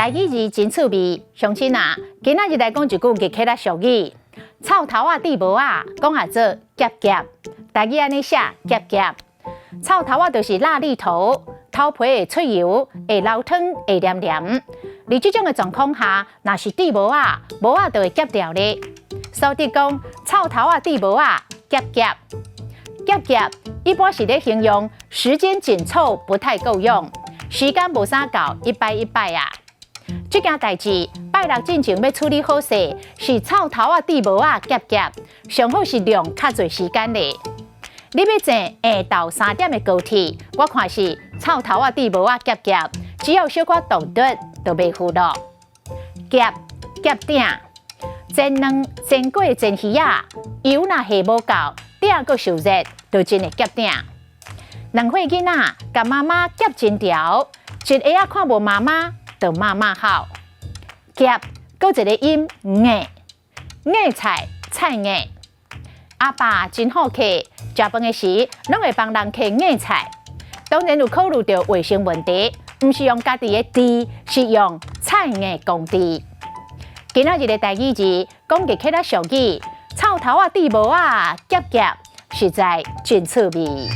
台語字真趣味，鄉親啊，今仔日來講一句月客仔俗語，臭頭仔戴帽仔，講下做夾夾，台語按呢寫夾夾。臭頭仔就是辣膩頭，頭皮會出油，會流湯，會黏黏。佇這種的狀況下，若是戴帽仔，帽仔就會夾掉咧。所以講臭頭仔戴帽仔，夾夾夾夾，一般是咧形容時間緊湊，不太夠用，時間無啥夠，一擺一擺啊。這件代誌拜六進前欲處理好勢，是臭頭仔戴帽仔夾夾，上好是用較濟時間咧。你欲坐下晝3點的高鐵，我看是臭頭仔戴帽仔夾夾，只要小可動得就袂赴咯。夾夾鼎，煎卵煎粿煎魚仔，油若下無夠，鼎閣受熱，就真會夾鼎。兩歲囡仔共媽媽夾真牢，一下仔看無媽媽，就媽媽哭。夾，閣一個音硬，硬菜菜硬。阿爸真好客，食飯的時攏會幫人客夾菜。當然有考慮著衛生問題，毋是用家己的箸，是用菜硬公匙。今仔日的台語字講月客仔俗語，臭頭仔戴帽仔，夾夾，實在真趣味。